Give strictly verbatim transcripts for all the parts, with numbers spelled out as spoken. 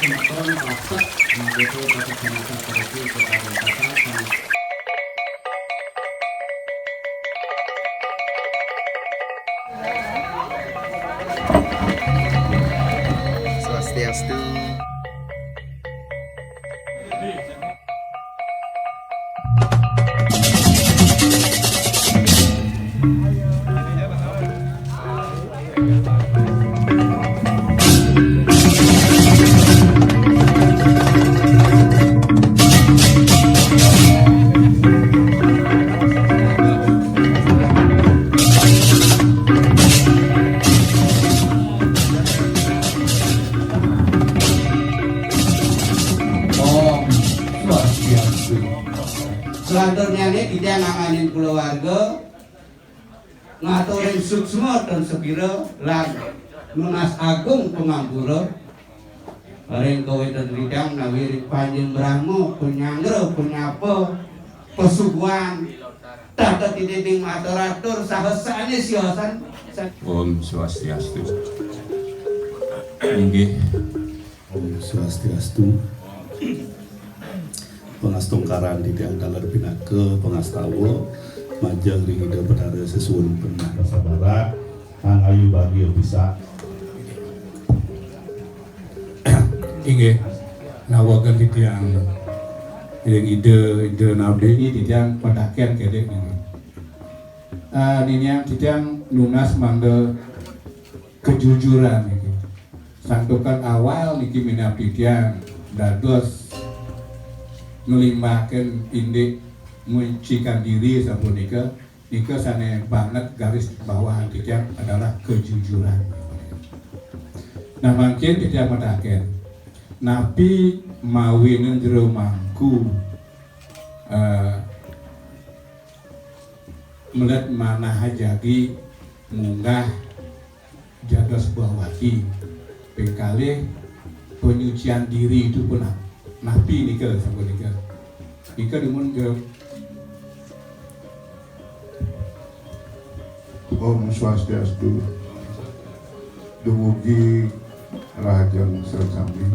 Swastiastu. Om Swastiastu. Selanturnya nih kita nanganin keluarga ngaturin suksma dan sepira lan nunas agung pangampura ring kawitan ridang nawi ring panjeng brahma, panyanggra, panyapa, pasuguhan, tata titining matur-atur, saha sané siasan. Om Swastiastu. Inggih. Om Swastiastu. Pangastungkaran titiang taler pinaka pangastawa majeng ring Ida Betara sesuunan penah sabarat, kang ayu bagia pisan. Inggih, nawegang titiang ring Ida, Ida Nabdi, titiang pataken kéné niki. Ah, niniang titiang nunas mangda kejujuran niki. Santukan awal niki minab titiang dados nglimbakin indik menyucikan diri sapunika, nika sané banget garis bawahan titiang adalah kejujuran. Nah, mangkin titiang mataken, napi mawinan jero mangku, eh, melet manah jagi munggah jados bawati. Ping kalih, penyucian diri itu pun napi nika, sapunika. Nika dumun ke Om Swastiastu. Dumugi rahajeng sareng sami.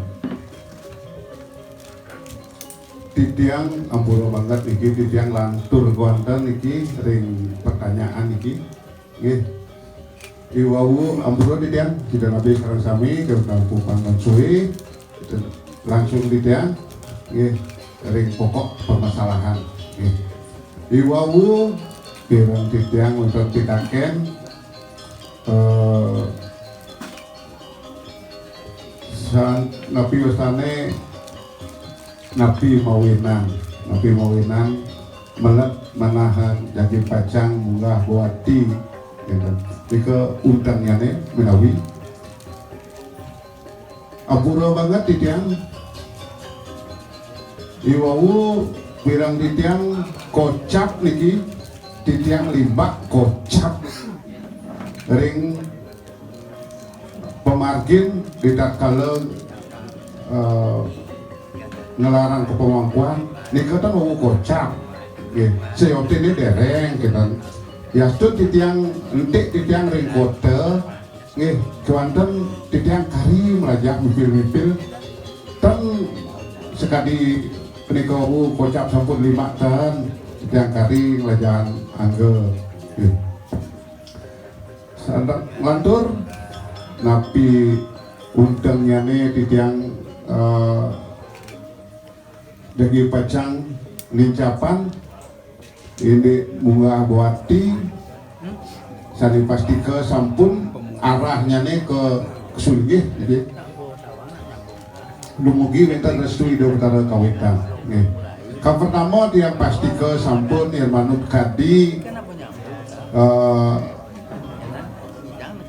Titiang ampura banget niki, titiang lantur kéwanten niki ring pertanyaan niki. Nggih. Iwau ampura titiang, sida nabi sareng sami, kéwala nampi pangonsui, langsung titiang, nggih, ring pokok permasalahan. Nggih. Iwau, pireng titiang wénten pitakén, eh, san-, napi wastané, napi mawinan, napi mawinan, melet manahang jagi pacang munggah bawati, gitu. Nika untengnyane menawi. Ampura banget titiang. Iwau pireng titiang kocap niki, titiang limbak kocap ring pamargin di tatkala, eh, nglarang kapamangkuan, nika ten wau kocap. Nggih, sayotine dereng, gitu. Yastun titiang, entik titiang ring kota, nggih, kewanten titiang kari mlajah mipil-mipil. Ten sakadi punika wau kocap sampun lima ten, titiang kari mlajah angga. Nggih. Sandak lantur, napi untengnyane titiang, eh, jagi pacang nincapan indik munggah bawati sane pastika sampun arahnyane ka kesunggih, nggih. Dumugi wenten restu Ida Betara kawitan. Nggih. Kang pertama tiang pastika sampun yen manut kadi, eh,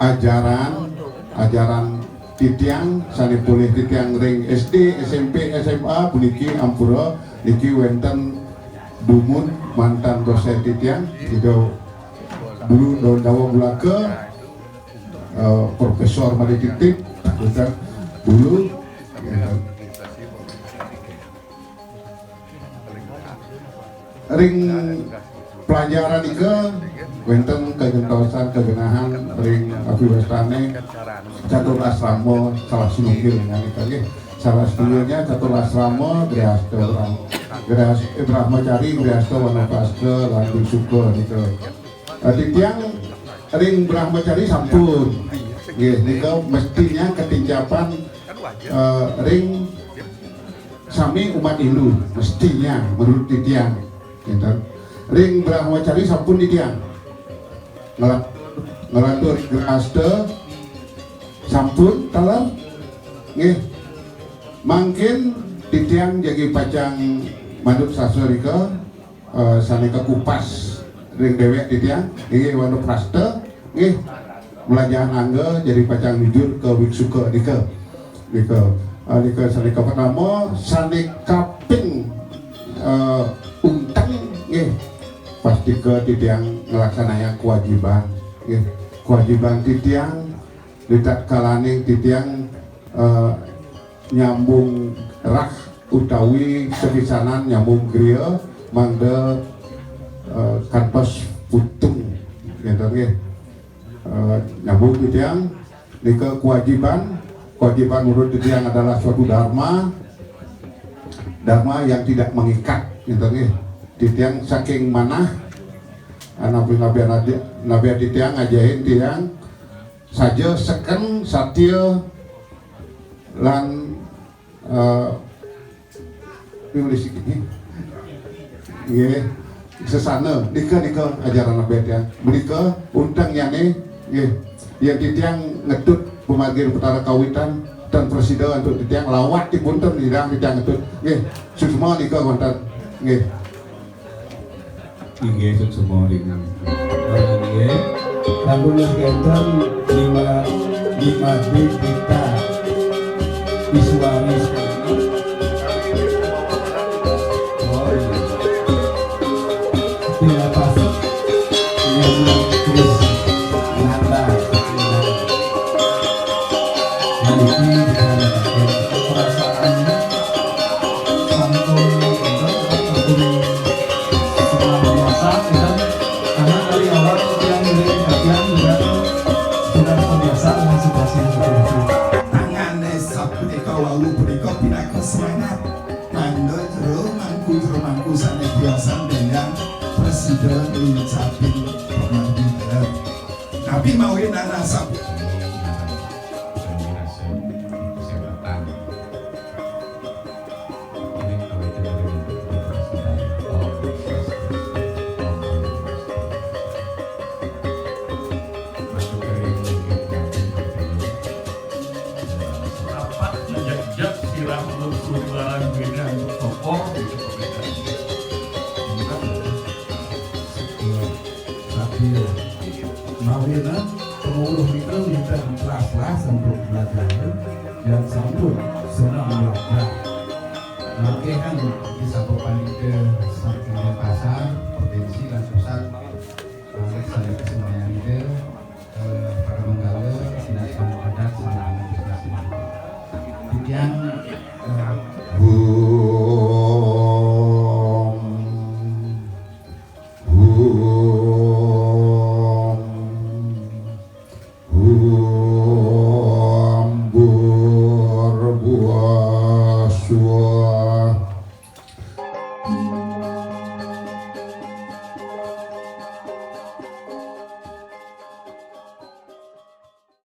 ajaran, ajaran titiang sane polih titiang ring S D, S M P, S M A puniki ampura niki wenten dumun mantan dosen titiang, Ida Bulu Daun Dawa Bulaka, eh, Profesor Made Titip, gitu, dulu, gitu. Ring pelajaran nika wenten kagentosan kagenahan ring apiwastane catur asrama salah sinunggil nyanika nggih. Salah sedayanya Catur Asrama, Grihasta Brah-, Grihas-, eh, Brahmacari, Grihasta Wanaprastha, lan Wisuka nika. Eh, titiang ring Brahmacari sampun. Nggih, nika mestinya ketincapan, eh, ring sami umat Hindu, mestinya menurut titiang. Gitu. Ring Brahmacari sampun titiang. Ngela-, ngelatur Grihasta sampun taler. Nggih. Mangkin titiang jagi pacang manut sastra nika, eh, sane kakupas ring dewek titiang, inggih Wanaprastha, nggih, mlajah angga jadi pacang nujur ka Wisuka nika. Nika, eh, nika sane kapertama, sane kaping, eh, unteng, nggih, pastika titiang nglaksanayang kewajiban, nggih, kewajiban titiang di tatkalaning titiang, eh, nyambung rah utawi sepisanan nyambung griya mangda, eh, kantos putung, ngeten nggih. Eh, nyambung titiang nika kewajiban, kewajiban menurut titiang adalah suatu dharma, dharma yang tidak mengikat, ngeten nggih. Titiang saking manah, eh, nabi-nabi nabi, nabi titiang ngajahin tiang saja seken satia lan, eh, nulis iki. Nggih. Sesana nika, nika ajaran abet ya. Menika untengnyane nggih. Yen titiang ngetut pamargi Betara kawitan ten prasida antuk titiang lawat tipunten nyidang titiang ngetut. Nggih. Suksma nika wonten. Nggih. Inggih, suksma ring. Inggih. Sampun kenten lima, lima Dita Iswari. Oh, iya. Tina Pasek, Lima Kris Nanda. Nah, ini kita perasaan sampun, sampun Setelah biasa, kita, karena dari awal kita mulai latihan juga sudah terbiasa dengan situasi seperti itu. Tangane sapunika wau punika pinaka semangat. Mangda jero mangku, jero mangku sane biasa dengan presiden lincapin pemanggilan. Tapi mau nana sapu. Rapat ngejak-jak sirah lur suriwaran beda untuk tokoh gitu perbedaan. Enggak. Tapi mawinan pengurus itu minta kelas-kelas untuk belajar yang sambut senang belajar. Oke kan bisa berpanitia saking Denpasar, provinsi dan pusat, eh, saya kesemuanya itu, eh, para menggala, tidak adat, sama dengan kita sendiri. Yang